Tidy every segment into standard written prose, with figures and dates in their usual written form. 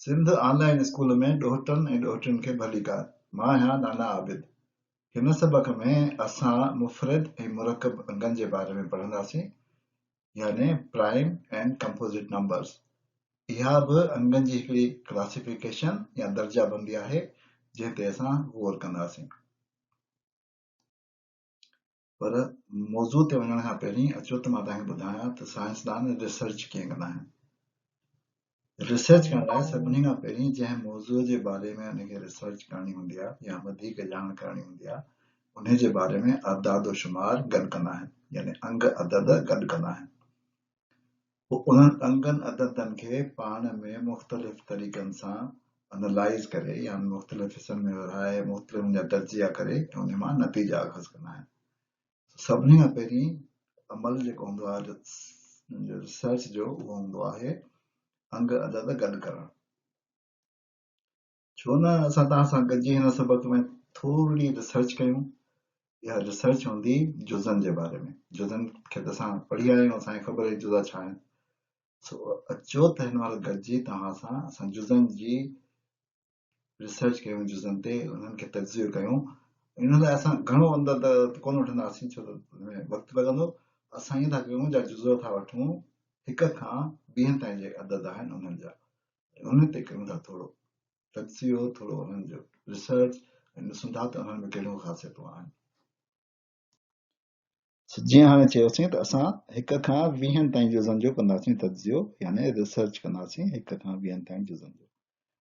سنڌ آن line school ۾ ڏوهٽن ۽ ڏوهٽين کي ڀليڪار. مان آهيان نانا عابد. هن سبق ۾ اسان مفرد ۽ مرڪب انگن جي باري ۾ پڙهنداسين يعني پرائم اينڊ ڪمپوزٽ نمبرز. اها به انگن جي هڪڙي ڪلاسيفڪيشن يا درجه بندي آهي جنهن تي اسان غور ڪنداسين. پر موضوع تي وڃڻ کان پهرين اچو ته مان توهان کي ٻڌايان ته سائنسدان ريسرچ ڪيئن ڪندا آهن. ريسرچ ڪرڻ لاء سڀني کان پهرين جنهن موضوع جي باري ۾ ان کي ريسرچ ڪرڻي هوندي آهي يا وڌيڪ ڄاڻ ڪرڻي هوندي آهي انهي جي باري ۾ اعداد و شمار گڏ ڪندا آهن يعني انگ عدد گڏ ڪندا آهن. پوء انهن انگن عددن کي پاڻ ۾ مختلف طريقن سان انالائيز ڪري يا مختلف حصن ۾ ورهائي مختلف ان جا تجزيا ڪري ۽ انهي مان نتيجا اخذ ڪندا آهن. سڀني کان پهرين عمل جيڪو هوندو آهي ريسرچ جو اهو هوندو آهي انگ عدد گڏ ڪرڻ. ڇو نه اسان توهان سان گڏجي هن سبق ۾ ٿورڙي ريسرچ ڪيون. اها ريسرچ هوندي جزن جي باري ۾. جزن کي ته اسان پڙهي آيا آهيون، اسان کي خبر آهي جزا ڇا آهن. سو اچو ته هن مهل گڏجي توهان سان اسان جزن جي ريسرچ ڪيون، جزن تي انهن کي تجزيو ڪيون. ان لاء اسان گهڻو اندر ته ڪونه وٺنداسين ڇو ته ان ۾ وقت لڳندو. اسان ائين ٿا ڪيون جا جزو ٿا وٺون هڪ کان ويهن تائين جيڪي عدد آهن انهن جا انهن تي ڪيون ٿا ٿورو تجزيو، ٿورو انهن جو ريسرچ ۽ ڏسون ٿا ته انهن ۾ ڪهڙيون خاصيتون آهن. جيئن هاڻي چيوسين ته اسان هڪ کان ويهن تائين جزن جو ڪنداسين تجزيو يعني ريسرچ ڪنداسين هڪ کان ويهن تائين جزن جو.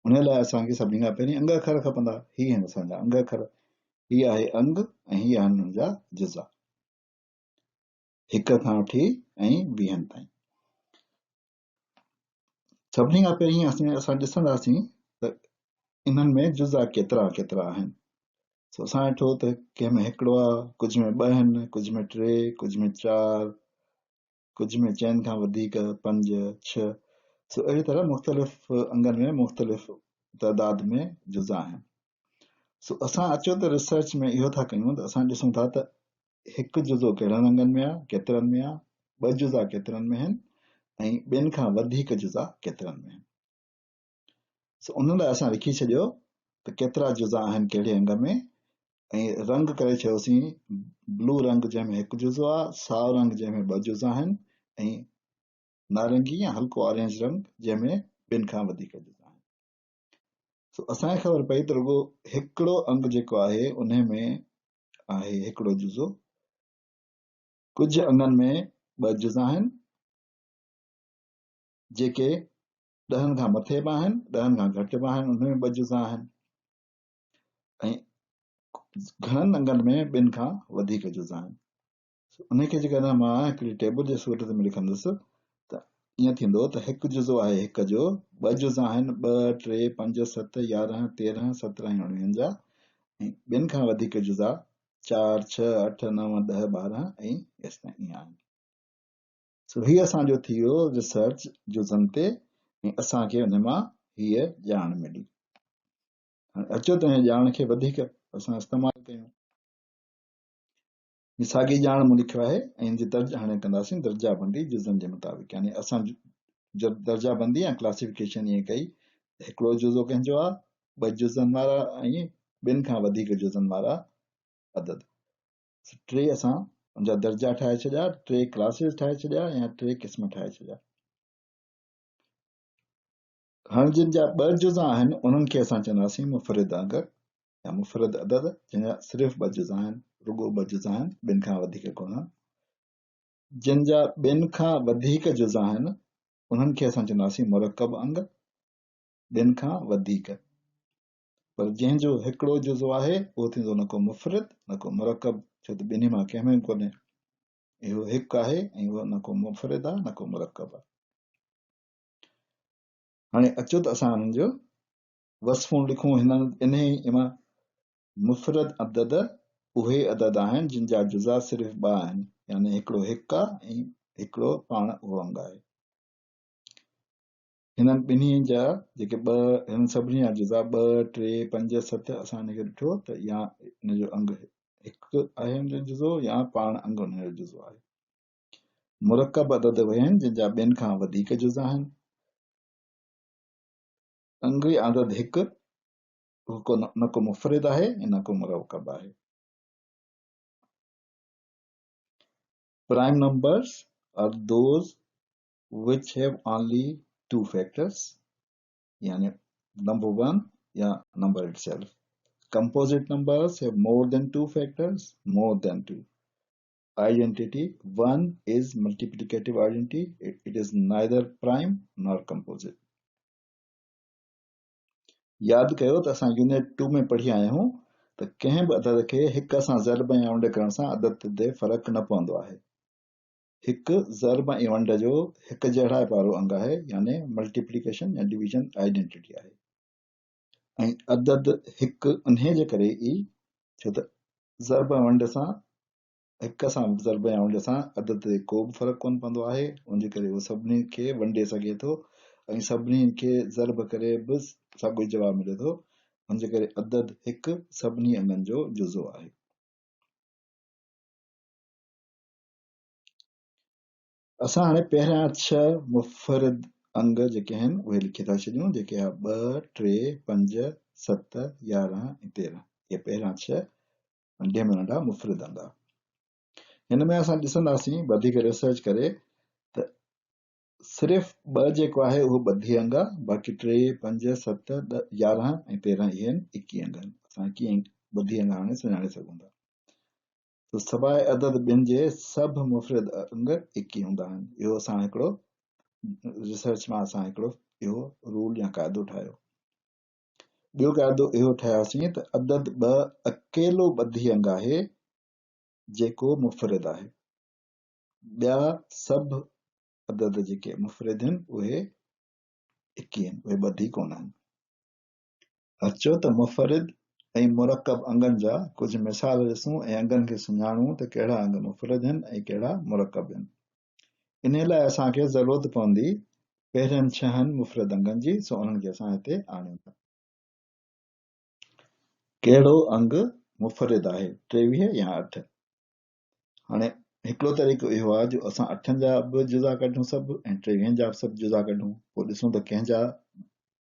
ان لاء اسان کي سڀني کان پهرين انگ اکر کپندا. هي آهن اسان جا انگ اکر. هي آهي انگ ۽ هي آهن ان جا جزا. هڪ کان وٺي ۽ ويهن تائين. سڀني کان پهرين اسان ڏسنداسين ته انهن ۾ جزا ڪيترا ڪيترا آهن. سو اسان ڏٺو ته ڪنهن ۾ هڪڙو آهي، ڪجهه ۾ ٻه آهن، ڪجهه ۾ ٽي، ڪجهه ۾ چار، ڪجهه ۾ چئن کان وڌيڪ، پنج، ڇهه. سو اهڙي طرح مختلف انگن ۾ مختلف تعداد ۾ جزا آهن. سو اسان اچو ته ريسرچ ۾ اهو ٿا ڪيون ته اسان ڏسون ٿا ته هڪ جزو ڪهڙن رنگن ۾ آهي، ڪيترن ۾ آهي، ٻه جزا ڪيترن ۾ آهن ۽ ٻن کان وڌيڪ جزا ڪيترن ۾ آهن. سو ان لاء اسان لکي ڇڏيو ته ڪيترا جزا آهن ڪهڙي انگ ۾ ۽ رنگ ڪري ڇڏيوسين بلو رنگ جنهن ۾ هڪ جزو آهي، سائو رنگ جنهن ۾ ٻه جزا آهن ۽ نارنگي يا هلڪو آرينج رنگ جنهن ۾ ٻن کان وڌيڪ جزا آهن. سو اسان کي خبر پئي ته رڳو هڪڙو انگ جيڪو آهي انهي ۾ آهي هڪڙو جزو. ڪجهه انگن ۾ ٻه جزا آهن، جيڪي ڏهن کان مٿي به آهن، ڏهن کان گهٽ به آهن، انهن ۾ ٻه جزا آهن ۽ گهڻن انگن ۾ ٻن کان وڌيڪ جزا آهن. انهي کي جيڪڏهن مان هڪڙي ٽيبل جي صورت ۾ لکندس ته ائين ٿيندو ته هڪ جزو آهي هڪ جو، ٻه جزا آهن ٻه، ٽي، پنج، ست، 11، 13، 17 ۽ 19 جا ۽ ٻن کان وڌيڪ جزا چار، ڇهه، اٺ، نو، 10، 12 ۽ ايستائين ائين آهن. سو هي اسان جو ٿي ويو ريسرچ جزن تي ۽ اسان کي ان مان هيء ڄاڻ ملي. هاڻي اچو ته هن ڄاڻ کي وڌيڪ اسان استعمال ڪيون. هي ساڳي ڄاڻ مون لکيو آهي ۽ ان جي درج هاڻي ڪنداسين درجه بندي جزن جي مطابق يعني اسان درجه بندي يا ڪلاسيفڪيشن ائين ڪئي ته هڪڙو جزو ڪنهن جو آهي، ٻه جزن وارا ۽ ٻن کان وڌيڪ جزن وارا عدد. ٽي اسان ان جا درجا ٺاهي ڇڏيا، ٽي ڪلاسز ٺاهي ڇڏيا يا ٽي قسم ٺاهي ڇڏيا. هاڻي جن جا ٻه جزا آهن انهن کي اسان چونداسين مفرد انگ يا مفرد عدد جن جا صرف ٻه جزا آهن، رڳو ٻه جزا آهن، ٻن کان وڌيڪ ڪونهن. جن جا ٻن کان وڌيڪ جزا آهن انهن کي اسان چونداسين مرڪب انگ، ٻن کان وڌيڪ. پر جنهن جو هڪڙو جزو آهي اهو ٿيندو نه ڪو مفرد نه ڪو مرڪب، ڇو ته ٻنهي مان ڪنهن ۾ به ڪونهي. اهو هڪ آهي ۽ اهو نه ڪو مفرد آهي نه ڪو مرڪب آهي. هاڻي اچو ته اسان انهن جو وصفون لکون. هنن انهيء مان مفرد عدد اهي عدد آهن جن جا جزا صرف ٻه آهن، يعني هڪڙو هڪ آهي ۽ هڪڙو پاڻ اهو انگ آهي. هنن ٻنهي جا جيڪي ٻه، هنن سڀني جا جزا ٻه، ٽي، پنج، ست، اسان ان کي ڏٺو ته يا ان جو انگ هڪ آهي ان جو جزو يا پاڻ انگ ان جو جزو آهي. مرڪب عدد اهي آهن جن جا ٻن کان وڌيڪ جز آهن. انگ يا عدد هڪ اهو نه ڪو مفرد آهي ۽ نه ڪو مرڪب آهي. Prime numbers are those which have only two factors يعني number 1 يا number itself. Composite numbers have more than two factors, more than two. Identity 1 is multiplicative identity, it is neither prime nor composite. ياد ڪيو ته اسان unit 2 ۾ پڙهي آيا آهيون ته ڪنهن به عدد کي هڪ سان ضرب يا ونڊ ڪرڻ سان عدد تي فرق نه پوندو آهي. هڪ ضرب ۽ ونڊ جو هڪ جهڙائپ وارو انگ آهي يعني ملٽيپليڪيشن يا ڊويزن آئيڊينٽيٽي آهي ۽ عدد هڪ انهي جي ڪري ئي ڇو ته ضرب ۽ ونڊ سان هڪ سان ضرب يا ونڊ سان عدد تي ڪو به فرق ڪونه پوندو آهي ان جي ڪري اهو سڀني کي ونڊي سگهي ٿو ۽ سڀني کي ضرب ڪري به ساڳيو جواب ملي ٿو ان جي ڪري عدد هڪ سڀني انگن جو جزو آهي. اسان هاڻي پهريان ڇهه مفرد انگ جيڪي آهن اهي لکي ٿا ڇڏيون جيڪي آهي 2، 3، 5، 7، 11 ۽ 13 اهي پهريان ڇهه ننڍي ۾ ننڍا مفرد انگ آهن. هن ۾ اسان ڏسنداسين وڌيڪ ريسرچ ڪري ته صرف ٻه جيڪو آهي اهو ٻڌي انگ آهي باقي 3، 5، 7، 11 ۽ 13 اهي آهن ايڪي انگ آهن. اسان ڪيئن ٻڌي انگ هاڻي سڃاڻي سگهون ٿا. ته سواء عدد ٻن جي سڀ مفرد انگ ايڪي هوندا آهن. اهو اسان هڪڙو ريسرچ مان اسان هڪڙو اهو رول يا قاعدو ٺاهيو. ٻيو قاعدو اهو ٺاهياسين ته عدد ٻه اڪيلو ٻڌي انگ آهي جيڪو مفرد آهي. ٻيا سڀ عدد جيڪي مفرد آهن اهي ايڪي آهن، اهي ٻڌي ڪونه آهن. اچو ته مفرد ۽ مرڪب انگن جا ڪجهه مثال ڏسون ۽ انگن کي سڃاڻون ته ڪهڙا انگ مفرد آهن ۽ ڪهڙا مرڪب آهن. انهيء لاء اسان کي ضرورت پوندي پهرين ڇهن مفرد انگن جي، سو انهن کي اسان هتي آڻيون ٿا. ڪهڙو انگ مفرد آهي، 23 يا اٺ؟ هاڻي هڪڙو طريقو اهو آهي جو اسان اٺن جا به جزا ڪڍون سڀ ۽ ٽيويهن جا به سڀ جزا ڪڍون پوء ڏسون ته ڪنهن جا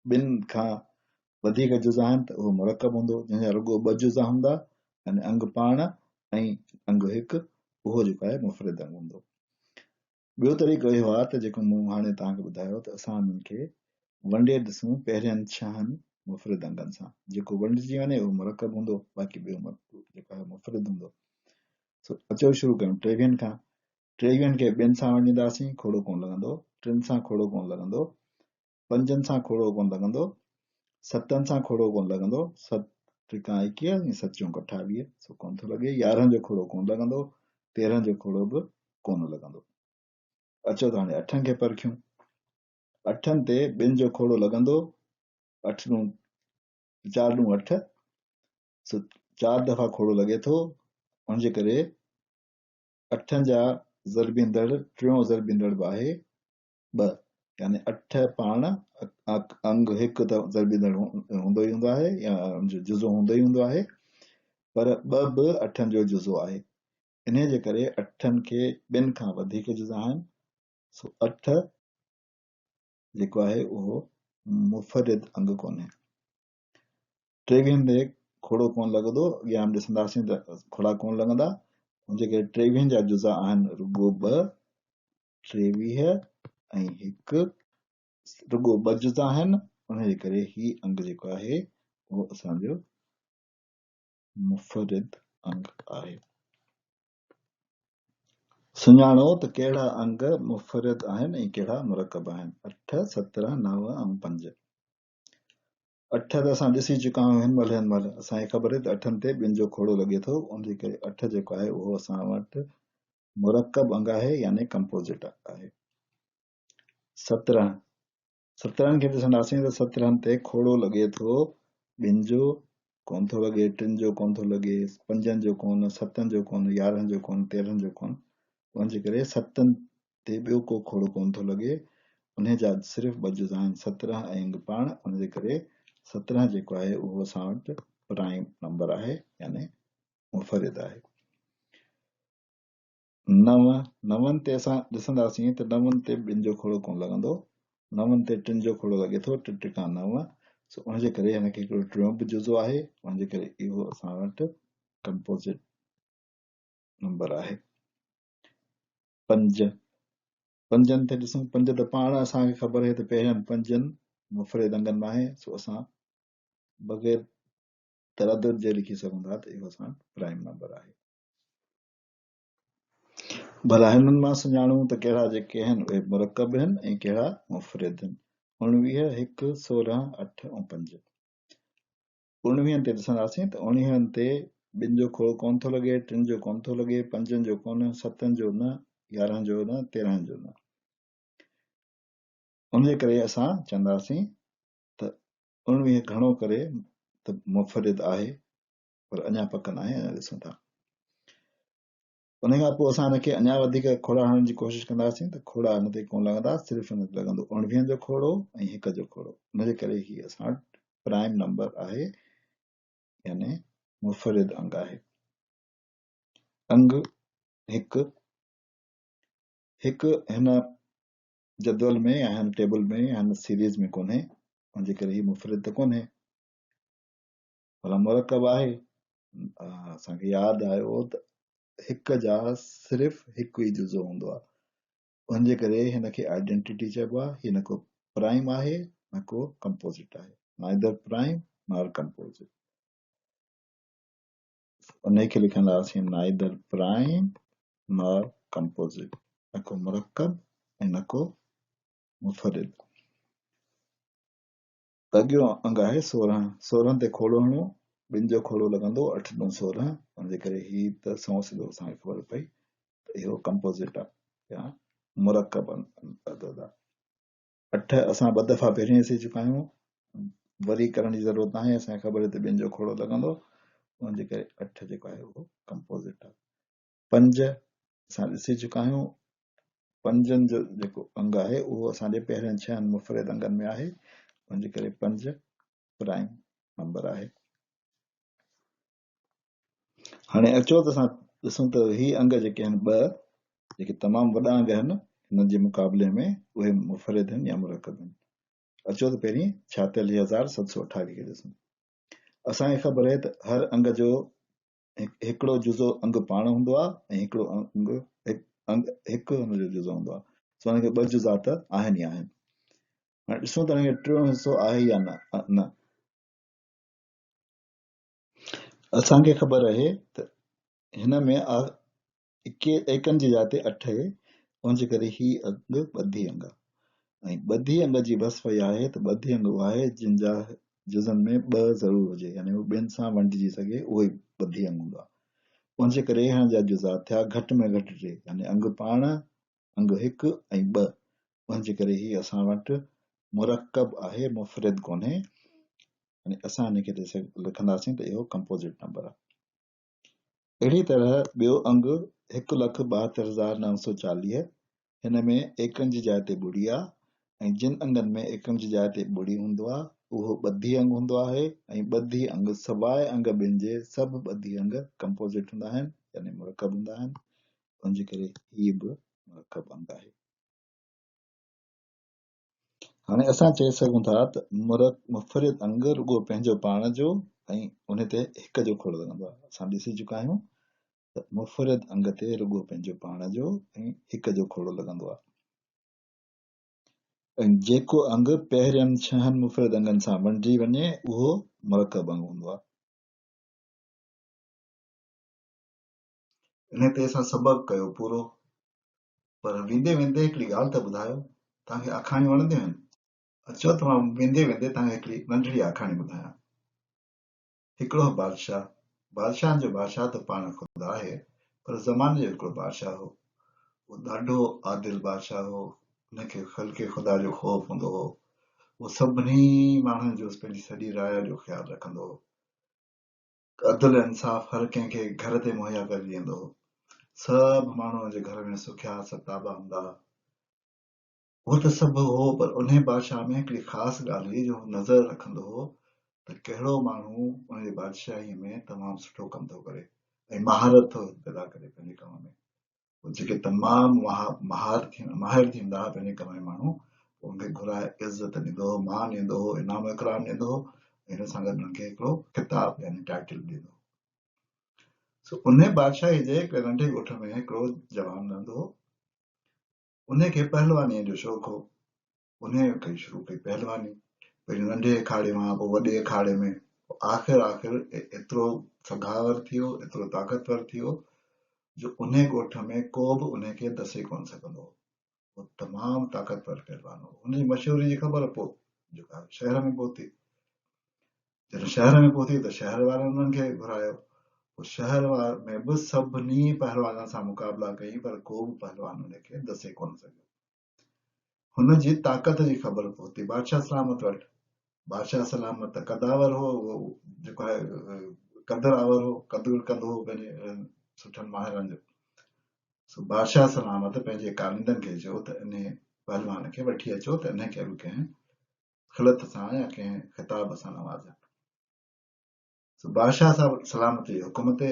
ٻن کان وڌيڪ جزا آهن ته اهو مرڪب هوندو جنهن جا رڳو ٻه جزا هوندا يعني انگ پاڻ ۽ انگ هڪ اهو جيڪو آهي مفرد انگ هوندو. ٻيو طريقو اهو آهي ته جيڪو مون هاڻي توهان کي ٻڌايو ته اسان انهن کي ونڊي ڏسون پهرين ڇهن مفرد انگن سان جيڪو ونڊجي وڃي اهو مرڪب هوندو باقي ٻيو جيڪو آهي مفرد هوندو. سو اچو شروع ڪيون ٽيويهن کان. ٽيويهن کي ٻن سان ونڊينداسين کوڙو ڪونه لڳندو، ٽن سان کوڙو ڪونه لڳندو، پنجن سان کوڙو ڪونه لڳندو، ستن سان کوڙو ڪونه لڳندو، ست ٽيڪان ايڪيهه ۽ ست چونڪ اٺاويهه، سو ڪونه ٿو لڳي، يارهن جو کوڙو ڪونه لڳندو، تيرهن جو کوڙو به ڪونه لڳندو. اچو ته هاڻي اٺن کي پرکيون. اٺن تي ٻن جو کوڙو لڳندو، اٺ ڏون چار ڏون اٺ، سو چار دفعا کوڙو لڳي ٿو، ان جي ڪري اٺن جا ضربيندڙ ٽيون ضربيندڙ به آهي ٻه يعني اٺ پاڻ انگ هڪ ته ضربيندڙ هوندو ئي هوندو آهي يا ان جو جزو هوندو ئي هوندو آهي پر ٻه به اٺن جو جزو آهي انهي جي ڪري اٺن کي ٻن کان وڌيڪ جزا آهن سو اٺ جيڪو آهي اهو مفرد انگ ڪونهي. ٽيويهن تي کوڙو ڪونه لڳندو، اڳيان به ڏسنداسين ته کوڙا ڪونه لڳندا، ان جي ڪري ٽيويهن جا جزا آهن رڳو ٻه، ٽيويهه ۽ هڪ رڳو ٻه جزا آهن، ان جي ڪري هي انگ جيڪو آهي اهو اسان جو مفرد انگ آهي. سڃاڻو ته ڪهڙا انگ مفرد آهن ۽ ڪهڙا مرڪب آهن. اٺ، 17، نو ۽ پنج. اٺ ته اسان ڏسي چڪا آهيون هن مهل هن مهل اسان کي خبر آهي ته اٺن تي ٻن جو کوڙو لڳي ٿو ان جي ڪري اٺ جيڪو آهي اهو اسان وٽ مرڪب انگ آهي يعني ڪمپوزٽ آهي. 17، 17 کي ڏسنداسين ته 17 تي کوڙو لڳي ٿو ٻن جو ڪونه ٿو لڳي، ٽن جو ڪونه ٿو لڳي، پنجن جو ڪونه، ستن جو ڪونه، يارهن جو ڪونه، تيرهن جو ڪونه، ان جي ڪري ستن تي ٻيو ڪو کوڙو ڪونه ٿو لڳي، انهي جا صرف ٻه جزا آهن 17 ۽ انگ پاڻ، ان جي ڪري 17 جيڪو آهي اهو اسان وٽ پرائم نمبر آهي يعني منفرد آهي. نو، نون تي اسان ڏسنداسين ته نون تي ٻن جو کوڙو ڪونه لڳندو، نون تي ٽن جو کوڙو لڳي ٿو، ٽي ٽيڪان نو، سو ان جي ڪري هن کي هڪڙو ٽيون به جزو آهي، ان جي ڪري اهو اسان وٽ ڪمپوزٽ نمبر آهي. پنج، پنجن تي ڏسون، پنج ته پاڻ اسان کي خبر آهي ته پهرين پنجن مفرد انگن مان آهي، سو اسان بغير تردد جي لکي سگهون ٿا ته اهو اسان وٽ پرائم نمبر آهي. ڀلا هنن مان سڃاڻون ته ڪهڙا جيڪي آهن اهي مرڪب آهن ۽ ڪهڙا مفرد آهن. 19، 1، 16، 8 ۽ 5. اڻويهن تي ڏسنداسين ته اڻويهن تي ٻن جو کوڙو ڪونه ٿو لڳي، ٽن جو ڪونه ٿو لڳي، پنجن جو ڪونه، ستن جو نه، 11 جو نه، 13 جو نه. ان جي ڪري اسان چونداسين ته 19 گهڻو ڪري ته مفرد آهي پر اڃا پڪ ناهي، اڃا ڏسون ٿا. ان کان پوء اسان هن کي اڃا وڌيڪ کوڙا هڻڻ جي ڪوشش ڪنداسين ته کوڙا هن تي ڪونه لڳندا، صرف هن تي لڳندو اڻويهن جو کوڙو ۽ هڪ جو کوڙو. ان جي ڪري هي اسان وٽ پرائم نمبر آهي يعني مفرد انگ آهي. انگ هڪ، هڪ هن جدول ۾ يا هن ٽيبل ۾ يا هن سيريز ۾ ڪونهي، ان جي ڪري هي مفرد ته ڪونهي. ڀلا مرڪب آهي؟ اسان کي ياد آيو ته هڪ جا صرف هڪ ئي جزو هوندو آهي، ان جي ڪري هن کي آئيڊينٽيٽي چئبو آهي. هي نه ڪو پرائم آهي نه ڪو ڪمپوزٽ آهي، نائدر پرائم نار ڪمپوزٽ. انهي کي لکنداسين نائدر پرائم نار ڪمپوزٽ، نه ڪو مرڪب ۽ نه ڪو مفرد. اڳيون انگ آهي 16، 16 تي کوڙو هڻو، ٻن جو کوڙو لڳندو، اٺ ڏون 16، ان جي ڪري هي ته سنئون سڌو اسان کي خبر پئي ته اهو ڪمپوزٽ آهي يا مرڪب عدد آهي. اٺ اسان ٻه دفعا پهرين ڏسي چڪا آهيون، وري ڪرڻ جي ضرورت ناهي، اسان کي خبر آهي ته ٻن جو کوڙو لڳندو، ان جي ڪري اٺ جيڪو آهي اهو ڪمپوزٽ آهي. پنج اسان ڏسي چڪا آهيون، پنجن جو جيڪو انگ آهي اهو اسان جي پهرين ڇهن مفرد انگن ۾ آهي، ان جي ڪري پنج پرائم نمبر آهي. هاڻي اچو ته اسان ڏسون ته هي انگ جيڪي آهن ٻه، جيڪي تمام وڏا انگ آهن، هنن جي مقابلي ۾ اهي مفرد آهن يا مرڪب آهن. اچو ته پهرين 46728 کي ڏسون. اسان کي خبر آهي ته هر انگ جو هڪڙو جزو انگ پاڻ هوندو آهي ۽ هڪڙو انگ انگ هڪ هن جو جزو هوندو آهي. سو هن کي ٻه جزا ته آهن ئي آهن. هاڻي ڏسون ته هن کي ٽيون حصو آهي يا نه. اسان کي خبر آهي ته هن ۾ ايڪن جي جاء تي اٺ آهي، ان جي ڪري هي انگ ٻڌي انگ آهي ۽ ٻڌي انگ جي وصف اها آهي ته ٻڌي انگ اهو آهي جن جا جزن ۾ ٻه ضرور هجي، يعني هو ٻين سان ونڊجي سگهي، اهو ئي ٻڌي انگ هوندو آهي. ان جي ڪري هن جا جزا ٿيا گهٽ ۾ گهٽ ٽي، يعني انگ پاڻ، انگ هڪ ۽ ٻه، ان جي ڪري هي اسان وٽ مرڪب آهي، مفرد ڪونهي، يعني اسان هن کي لکنداسين ته اهو ڪمپوزٽ نمبر آهي. اهڙيء طرح ٻيو انگ 1,72,940 هن ۾ ايڪن جي جاء تي ٻڙي آ ۽ جن انگن ۾ ايڪن جي جاء تي ٻڙي هوندو آ اهو ٻڌي انگ هوندو آهي ۽ ٻڌي انگ سواء انگ ٻن جي سڀ ٻڌي انگ ڪمپوزٽ هوندا آهن يعني مرڪب هوندا آهن ان جي ڪري هي به مرڪب انگ آهي. هاڻي اسان چئي سگهون ٿا ته مفرد انگ رڳو پنهنجو پاڻ جو ۽ ان تي هڪ جو کوڙ لڳندو آهي. اسان ڏسي چڪا آهيون ته مفرد انگ تي رڳو پنهنجو پاڻ جو ۽ هڪ جو کوڙو لڳندو آهي ۽ جيڪو انگ پهرين ڇهن مفرد انگن سان ونڊجي وڃي اهو مرڪب انگ هوندو آهي. انهيء تي اسان سبق ڪيو پورو. پر ويندي ويندي هڪڙي ڳالهه ته ٻڌايو، توهان کي آکاڻيون وڻنديون آهن؟ اچو ته مان ويندي ويندي توهان کي هڪڙي ننڍڙي آکاڻي ٻڌايان. هڪڙو هو بادشاهه. بادشاهن جو بادشاهه ته پاڻ خدا آهي، پر زماني جو هڪڙو بادشاهه هو. اهو ڏاڍو عادل بادشاهه هو. ان کي خلق خدا جو خوف هوندو هو. اهو سڀني ماڻهن جو پنهنجي سڄي رعايا جو خيال رکندو هو. عدل ۽ انصاف هر ڪنهن کي گهر تي مهيا ڪري ڏيندو هو. سڀ ماڻهو ان جي گهر ۾ سکيا ستابا هوندا ها. اهو ته سڀ هو پر انهي بادشاهه ۾ هڪڙي خاص ڳالهه هئي جو هو نظر رکندو هو ته ڪهڙو ماڻهو ان جي بادشاهيء ۾ تمام سٺو ڪم ٿو ڪري ۽ مهارت ٿو پيدا ڪري پنهنجي ڪم ۾. جيڪي تمام ماهر ٿيندا ها پنهنجي ڪم ۾ ماڻهو پوء ان کي گهرائي عزت ڏيندو هو، مان ڏيندو هو، انعام اڪرام ڏيندو هو ۽ ان سان گڏ انهن کي هڪڙو خطاب يعني ٽائيٽل به ڏيندو هو. سو انهي بادشاهي جي هڪڙي ننڍي ڳوٺ ۾ هڪڙو جوان رهندو هو. انهي کي پهلوانيء جو شوق هو. انهيء ڪئي شروع ڪئي پهلواني. پهرين ننڍي اکاڙي مان پوء وڏي اکاڙي ۾، پوء آخر آخر ايترو سگهاور ٿي ويو، ايترو طاقتور ٿي ويو جو انهي ڳوٺ ۾ ڪو به انهي کي دسي ڪونه سگهندو هو. هو تمام طاقتور پهلوان هو. هن جي مشهوري جي خبر پوء جيڪا شهر ۾ پهتي. جڏهن شهر ۾ پهتي ته شهر وارن انهن کي گهرايو. پوء شهر ۾ به سڀني پهلوانن سان مقابلا ڪيائين پر ڪو به پهلوان ان کي دسي ڪونه سگهيو. هن جي طاقت جي خبر پهتي بادشاهه سلامت وٽ. بادشاهه سلامت ته قدآور هو، اهو جيڪو آهي قدر آور هو، قدر ڪندو هو پنهنجي سٺن ماهرن جو. سو بادشاهه سلامت پنهنجي ڪارندن کي چيو ته انهي پهلوان کي وٺي اچو ته انهي کي به ڪنهن خلعت سان يا ڪنهن خطاب سان نوازيان. سو بادشاهه صاحب سلامت جي حڪم تي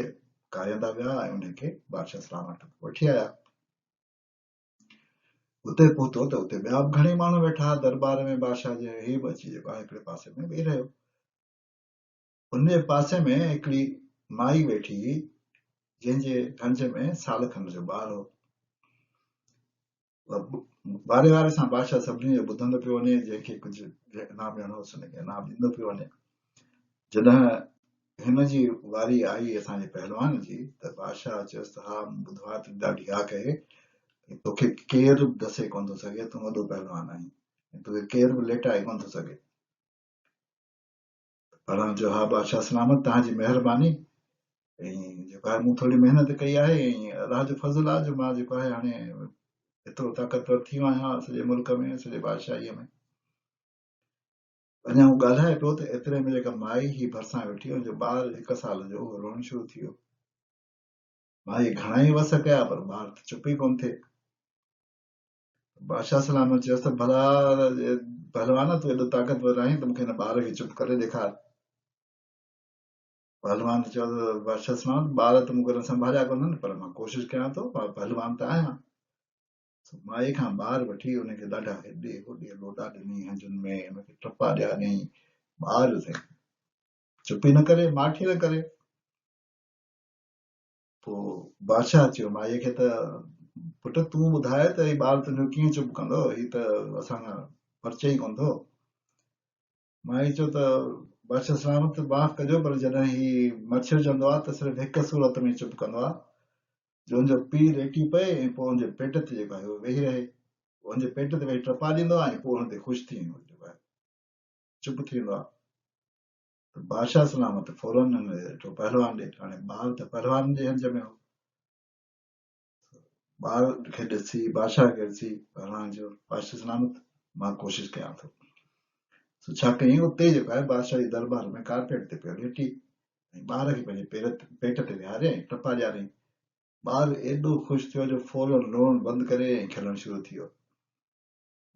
ڪاريندا ويا ۽ انهي کي بادشاهه سلامت وٽ وٺي آيا. اتي پهتو ته اتي ٻيا به گهڻيئي ماڻهو ويٺا هئا درٻار ۾ بادشاهه جي هي به اچي جيڪو آهي هڪڙي پاسي ۾ ويهي رهيو. ان جي پاسي ۾ هڪڙي مائي ويٺي هئي جنهن جي هنج ۾ سال کن جو ٻار هو. واري واري سان بادشاهه سڀني جو ٻڌندو پيو وڃي جنهن کي ڪجهه انعام ڏيڻو هوس ان کي انعام ڏيندو پيو وڃي. جڏهن هن جي واري آئي اسان جي پهلوان جي ته بادشاهه چيس ته ها مون ٻڌو آهي تنهنجي ڏاڍي هاڪ آهي ۽ توکي ڪير به دسي ڪونه ٿو سگهي تون وڏو پهلوان آهين ۽ توکي ڪير به ليٽائي ڪونه ٿو سگهي. پهلوان چيو ها بادشاهه سلامت توهان جي مهرباني ۽ جيڪو آهي مون ٿوري محنت ڪئي آهي ۽ الله جو فضل آهي جو مان جيڪو آهي هاڻي ايترو طاقتور ٿي ويو آهيان سڄي ملڪ ۾ سڄي بادشاهيء ۾. اڃا هو ڳالهائي پيو ته ايتري ۾ جيڪا مائي هئي ڀرسان ويٺي ان جو ٻار هڪ سال جو هو روئڻ شروع ٿي ويو. مائيء گهڻا ئي وس ڪيا پر ٻار ته چپ ئي ڪونه ٿئي. بادشاهه سلامت چيس ته ڀلا پهلوان تون ايڏو طاقتور آهين ته مون کي هن ٻار کي چپ ڪري ڏيکار. پهلوان چيو ته بادشاهه سلامت ٻار ته مون ڪڏهن سنڀاليا ڪونهن پر مان ڪوشش ڪيان ٿو مان پهلوان ته آهيان. سو مائي کان ٻار وٺي ان کي ڏاڍا هيڏي هوڏي لوڏا ڏني هنجن ۾ ان کي ٽپا ڏياريائين ٻار سائين چپ ئي نه ڪري ماٺ ئي نه ڪري. پوء بادشاهه چيو مائيء کي ته پٽ تون ٻڌاء ته هي ٻار تنهنجو ڪيئن چپ ڪندو هي ته اسان کان پرچي ئي ڪونه ٿو. مائيء چيو ته بادشاهه سلامت معاف ڪجو پر جڏهن هي مڇرجندو آهي ته صرف هڪ صورت ۾ چپ ڪندو آهي جو ان جو پيء ليٽي پئي ۽ پوء ان جي پيٽ تي جيڪو آهي اهو ويهي رهي. ان جي پيٽ تي ويهي ٽپا ڏيندو آهي ۽ پوء ان تي خوش ٿي جيڪو آهي چپ ٿي ويندو آهي. ته بادشاهه سلامت فوراً هن ڏٺو پهلوان ڏي. هاڻي ٻار ته پهلوان جي هنج ۾ هو. ٻار کي ڏسي بادشاهه کي ڏسي پهلوان چيو بادشاهه سلامت مان ڪوشش ڪيان ٿو. سو ڇا ڪيائين اتي جيڪو آهي بادشاهه جي دربار ۾ ڪارپيٽ تي پيو ليٽي ۽ ٻار کي پنهنجي پير پيٽ تي ويهاري ۽ ٽپا ڏياريائين. ٻار ايڏو خوش ٿيو جو فوراً روئڻ بند ڪري ۽ کلڻ شروع ٿي ويو.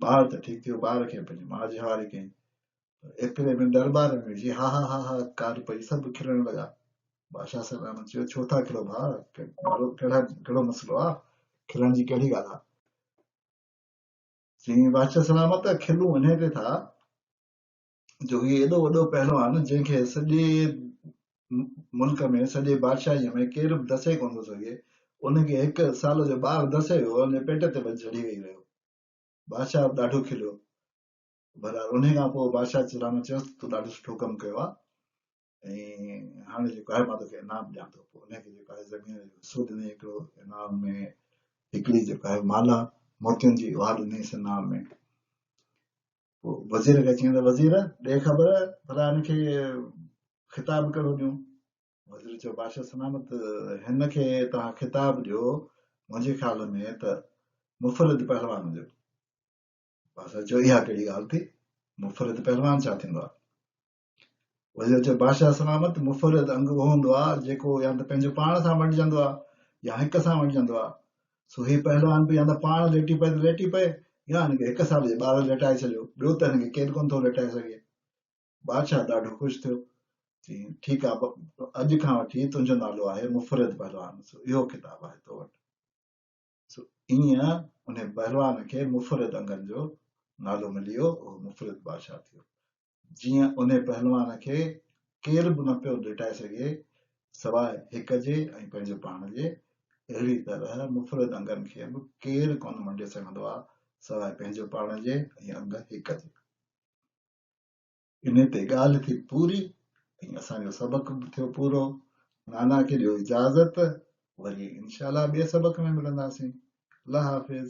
ٻار ته ٺيڪ ٿيو، ٻار کي پنهنجي ماء جي حوالي ڪيائين. پر ايتري ۾ درٻار ۾ ويهي ها ها ها ها ڪار پئي، سڀ کلڻ لڳا. بادشاهه سلامت چيو، ڇو ٿا کلو ڀاء، ڪهڙا ڪهڙو مسئلو آ، کلڻ جي ڪهڙي ڳالهه آ؟ چيائين، بادشاهه سلامت کلون انهي تي ٿا جو هي ايڏو وڏو پهلوان جنهن کي سڄي ملڪ ۾ سڄي بادشاهيء ۾ ڪير به دسي ڪونه ٿو سگهي، ان کي هڪ سال جو ٻار دسي ويو، ان جي پيٽ تي وڃي چڙهي ويهي رهيو. بادشاهه به ڏاڍو کليو. بهرحال انهيء کان پوء بادشاهه سلامت چيس ته تو ڏاڍو سٺو ڪم ڪيو آهي ۽ هاڻي جيڪو آهي مان توکي انعام ڏيان ٿو. پوء انهيء کي جيڪو آهي زمين جو حصو ڏنائين هڪڙو انعام ۾ هڪڙي جيڪو آهي مالا موتين جي اها ڏنائينس انعام ۾. پوء وزير کي چيائين ته وزير ڏي خبر ڀلا هن کي خطاب ڪهڙو ڏيون؟ وزير چيو بادشاهه سلامت هن کي توهان خطاب ڏيو منهنجي خيال ۾ ته مفرد پهلوان جو. بادشاهه چيو اها ڪهڙي ڳالهه ٿي مفرد پهلوان ڇا ٿيندو آهي؟ وزير چيو بادشاهه سلامت مفرد انگ اهو هوندو آهي جيڪو يا ته پنهنجو پاڻ سان ونڊجندو آهي يا هڪ سان ونڊجندو آهي سو هي پهلوان به يا ته پاڻ ليٽي پئي ته ليٽي پئي يا هن کي هڪ سال جي ٻار ليٽائي ڇڏيو ٻيو ته هن کي ڪير ڪونه ٿو ليٽائي سگهي. بادشاهه ڏاڍو خوش ٿيو. چيائين، ٺيڪ آ، اڄ کان وٺي تنهنجو نالو آهي مفرد پهلوان، سو اهو خطاب آهي تو وٽ. سو ائين انهي پهلوان کي مفرد انگن جو نالو ملي ويو، اهو مفرد بادشاهه ٿيو. جيئن انهي پهلوان کي ڪير به نه پيو ليٽائي سگهي، سواء هڪ جي ۽ پنهنجو پاڻ جي، اهڙي طرح مفرد انگن کي به ڪير ڪونه منڊي سگهندو آهي، سواء پنهنجو پاڻ جي ۽ انگ هڪ جي. انهي تي ڳالهه ٿي پوري ۽ اسان جو سبق به ٿيو پورو. نانا کي ڏيو اجازت، وري انشاء الله ٻئي سبق ۾ ملنداسين. الله حافظ.